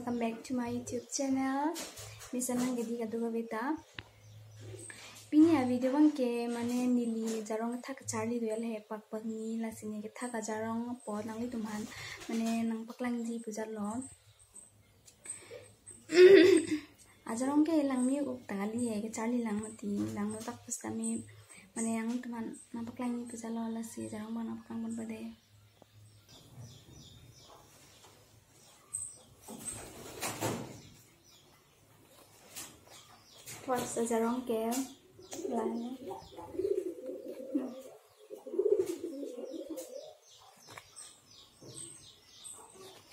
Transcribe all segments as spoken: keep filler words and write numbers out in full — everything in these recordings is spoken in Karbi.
Welcome back to my YouTube channel. Mesen nang gedi kadu ka beta. Pini a video abang ke mane neli jarong kethak kacharli do ya le pakpak ni, lasi ne kethak ajarong apot nanglitum aphan mane nangpaklangji pu jatlo. Ajarong ke langme-ok ta kali he, kacharli lang mati, langno tak pusitame mane nangtum aphan nangpaklangji pu jatlo, lasi ajarong abang nangpaklang ponpo dei. First ajarong ke lang.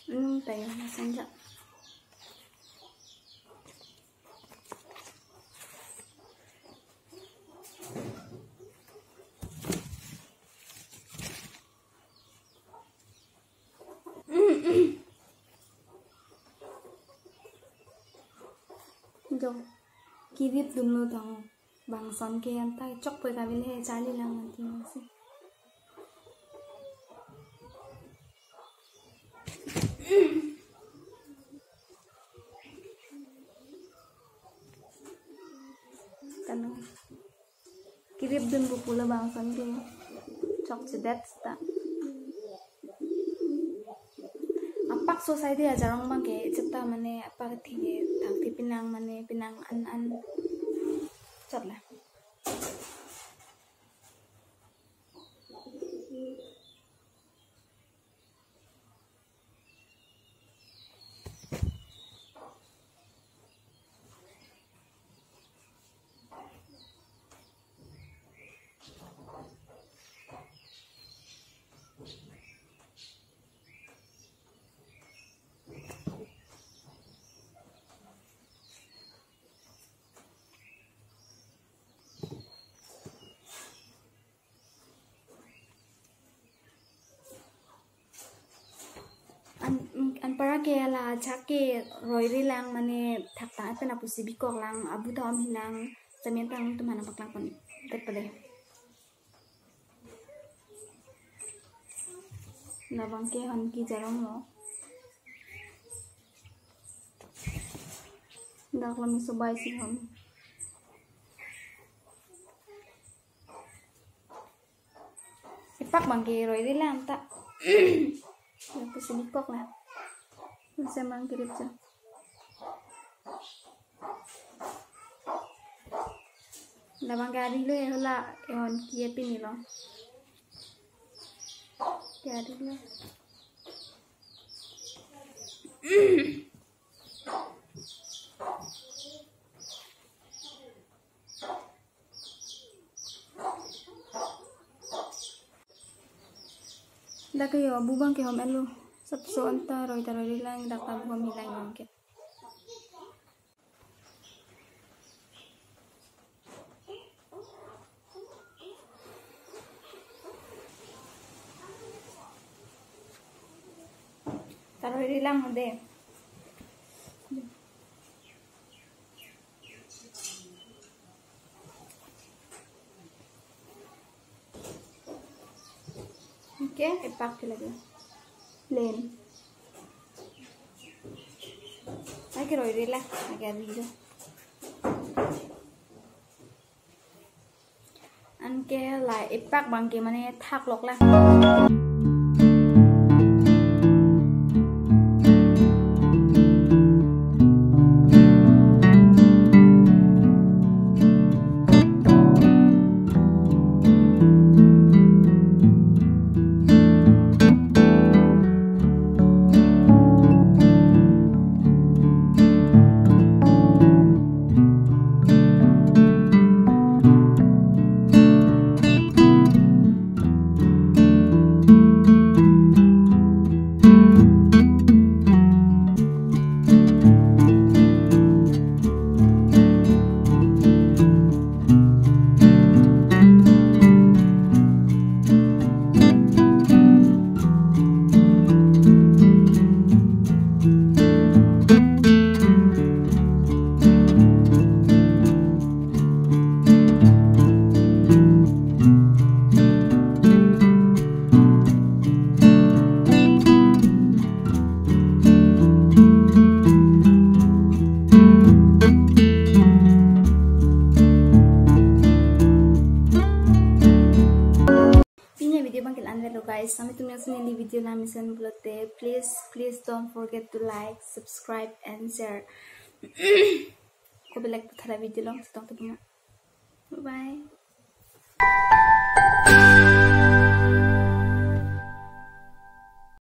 Hmm, tayo, masanja. Jo, kirip dunlo tang. Bangson ke anta chokpoi kavil he, charli lang mati masi. Tano. Kirip dunpo pulo bangson ke chokchedet ta. Apak society ajarong abang ke cheta mane apak thik thak thik penang mane penang an an chot la. An, anparke la ajahak ke roiri lang mane thaktang pen apusi bikok lang, abu ta om hilang, semen tang tum aphan nangpaklang pondet pade. Labang ke Honki jarong lo. Dak lo meso bai si hom. Epak abang ke roiri lang ta. Lapusi bikok la. Mesen abang kirip jo. Labang ke ari lo ya, hala e Honki apini lo. Ke ari lo. Dak ke yo, abu abang ke hom-et lo. Sapso anta roi ta roiri lang, dak ta abu hom hilang abang ke. Ta roiri lang dei. Anke epak ke lagi. Plain. Anke roiri lang, anke ari lo. Anke la epak abang ke mane thak lok lang. Mangkil anvelo guys, nangtum yang sini video la mesen pulote, please, please don't forget to like, subscribe and share. Ko belek puthara video along chetongthu puma. Bye bye.